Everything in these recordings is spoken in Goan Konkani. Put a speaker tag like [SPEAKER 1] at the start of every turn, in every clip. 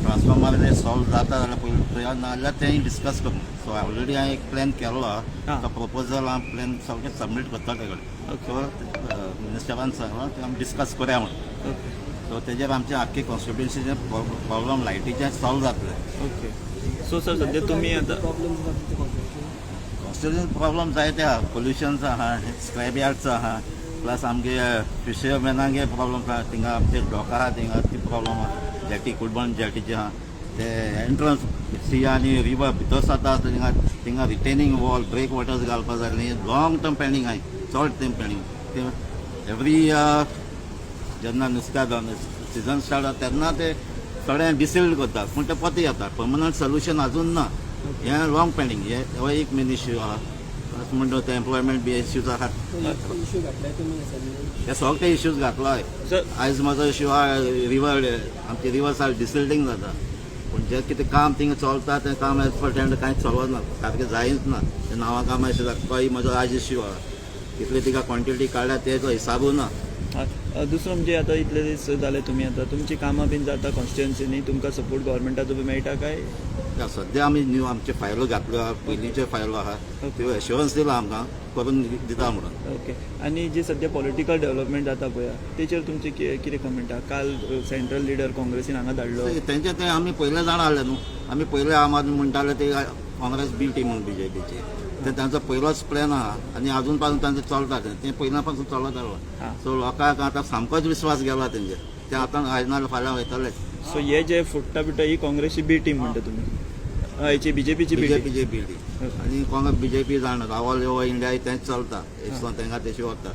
[SPEAKER 1] ट्रान्सफॉर्मर सॉल्व जाता जाल्यार पयलीं पळया, नाजाल्यार तेंय डिस्कस करूं. सो ऑलरेडी हांवें एक प्लॅन केल्लो आहा. तो प्रपोजल हांव प्लॅन सगळें सबमीट करता ते कडेन. सो मिनिस्टरान सांगलां ते आमी डिस्कस करया म्हणून. सो तेजेर आमचे आख्खे कॉन्स्टिट्युन्सीचे प्रॉब्लम लायटीचे सॉल्व जातले.
[SPEAKER 2] ओके, सो सर, सध्या तुमी आतां
[SPEAKER 1] कॉन्स्टिट्युन्सी प्रॉब्लम जायते आहा. पोल्युशनचो आहा, स्क्रॅप यार्डचो आहा, प्लस आमगे फिशरमॅनांगे प्रॉब्लम आहा. थिंगा आमचे डॉक आहा, थिंगा ती प्रॉब्लम आहा. जेटी, कुडबण जेटीचे आहा, ते एंट्रन्स सी आनी रिवर भितर सरता आसतना थिंगा थिंगा रिटेनिंग वॉल, ब्रेक वॉटर्स घालपा जाय. लॉंग टर्म पेंडींग आहाय, चड तें पेंडींग. ते एवरी जेन्ना नुस्त्या सिजन स्टार्ट जाता तेन्ना ते थोडे डिसिल्ड करतात, पूण ते परते येता. पर्मनंट सोल्युशन अजून ना. हें लॉंग पेंडींग. हे हो एक मेन इश्यू आहा. प्लस म्हणटा ते एम्प्लॉयमेंट बी इश्यूज आहात.
[SPEAKER 3] इश्यू घातले तुमी असेंब्लीन?
[SPEAKER 1] हे सगळे इश्यूज घातलो.
[SPEAKER 2] सर,
[SPEAKER 1] आयज म्हजो इश्यू आहा रिवर, आमचे रिवर सायड डिसिल्टींग जाता, पूण जें कितें काम थिंगा चलता तें काम एज पर टेंडर कांयच चलना, सारकें जायच ना. तें नांवां कामां अशें जाता. तोय म्हजो आयज इश्यू आहा. कितले तिका क्वॉन्टिटी काडल्या तेजो हिसाबू ना.
[SPEAKER 2] दुसरो म्हणजे आतां इतले दीस जाले तुमी, आतां तुमची कामां बीन जाता कॉन्स्टिट्युन्सीनी? तुमकां सपोर्ट गव्हर्मेंटाचो बी मेळटा काय?
[SPEAKER 1] त्या सद्या आमी न्यू आमचे फायलो घातल्यो आहा, पयलींच्यो फायलो आहा त्यो, एश्योरन्स दिला आमकां करून दिता म्हणून.
[SPEAKER 2] ओके, आनी जी सध्या पॉलिटिकल डेव्हलपमेंट जाता पळया, तेचेर तुमचे कितें कमेंट आहा? काल सेंट्रल लिडर काँग्रेसीन हांगा धाडलो.
[SPEAKER 1] तेंचे ते आमी पयले जाणां आहले न्हू. आमी पयले आम आदमी म्हणटाले ते काँग्रेस बी टीम म्हणून बीजेपीची. ते तांचो पयलोच प्लॅन आहा आनी अजून पासून तांचो चलता. तें तें पयल्या पासून चलत आयला. सो लोकांक आतां सामकोच विस्वास गेला तेंचेर. ते आतां आयज ना फाल्यां वयतलेच.
[SPEAKER 2] सो हे जे फुट्टा बिट्टा, ही काँग्रेसची बी टीम म्हणटा तुमी, हेची बीजेपीची बी टीम?
[SPEAKER 1] बीजेपीची बी टीम आनी काँग्रेस बीजेपी जाणा, ऑल ओवर इंडिया तेंच चलता. तांकां तशें वता.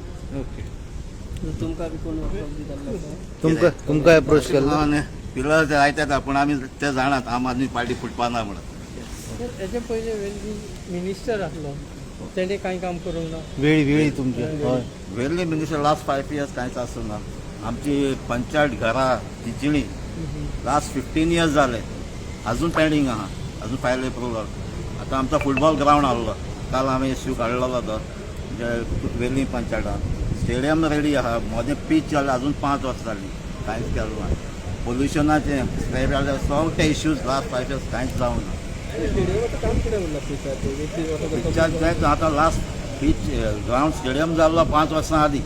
[SPEAKER 3] तुमकां बी कोण अप्रोच बी जाल्लो आसा?
[SPEAKER 4] तुमकां अप्रोच केल्लो?
[SPEAKER 1] पिलर ते आयतात, पूण आमी ते जाणात आम आदमी पार्टी फुटपा ना म्हणून.
[SPEAKER 3] हेचे पयले वेळी मिनिस्टर आसलो, तेणे कांय काम करूंक ना?
[SPEAKER 4] वेळी वेळी तुमची, हय.
[SPEAKER 1] वेर्ली मिनिस्टर लास्ट 5 इयर्स कांयच आसूं ना. आमची पंचायत घरां चिंचणी लास्ट 15 इयर्स जाले अजून पेंडींग आहा, अजून फायल एप्रुवल. आतां आमचो फुटबॉल ग्रावंड आहलो, काल आमी इश्यू काडलेलो तो म्हणजे वेर्ली पंचायतान स्टेडियम रेडी आहा, मदें पीच जालें, अजून 5 वर्सां जालीं कांयच केलें ना. पोल्युशनाचें, स्क्रॅप जालें, सगळे इश्यूज लास्ट 5 इयर्स कांयच जावंक ना.
[SPEAKER 3] स्टेडियमाचें काम कितें उरलां पिचाचें?
[SPEAKER 1] पिचार तेंच आतां लास्ट पीच ग्रावंड स्टेडियम जाल्लो 5 वर्सां आदीं,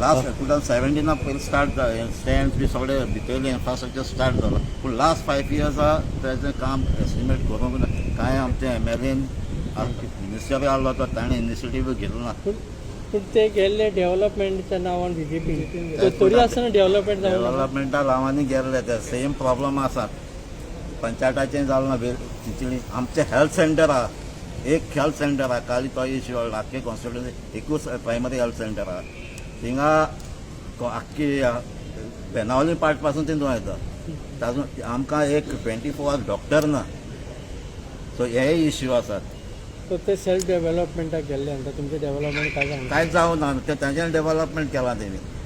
[SPEAKER 1] लास्ट 2017 पयलीं स्टार्ट जालें. स्टँड बी सगळे भितरलें इन्फ्रास्ट्रक्चर स्टार्ट जालो, पूण लास्ट 5 इयर्स तेजें काम एस्टिमेट करूंक ना. कांय आमचे एमएलएन, मिनिस्टर आहलो तो ताणें इनिशिएटीव घेतलो ना.
[SPEAKER 3] पूण पूण ते गेल्ले डेव्हलपमेंटच्या नांवान बीजेपी, तरी आसतना डेव्हलपमेंट जावंक ना.
[SPEAKER 1] डेव्हलपमेंटा नांवांनी गेल्ले ते सेम प्रॉब्लम आसा. पंचायताचें जालें ना. चिंचणी आमचें हेल्थ सेंटर आहा, एक हेल्थ सेंटर आहा. काल तो इश्यू आख्खे कॉन्स्टिट्युन्सी एकूच प्रायमरी हेल्थ सेंटर आहा. थिंगा आख्खी बेनावली पार्ट पासून थिंगा येता. तातूंत आमकां एक 24 आवर्स डॉक्टर ना. सो हेय इश्यू आसात.
[SPEAKER 3] सो ते सेल्फ डेव्हलपमेंटाक गेल्ले म्हणटा, तुमचें डेव्हलपमेंट काय जावंक ना?
[SPEAKER 1] कांयच जावं ना. ते तांच्यानी डेव्हलपमेंट केलां तेणी.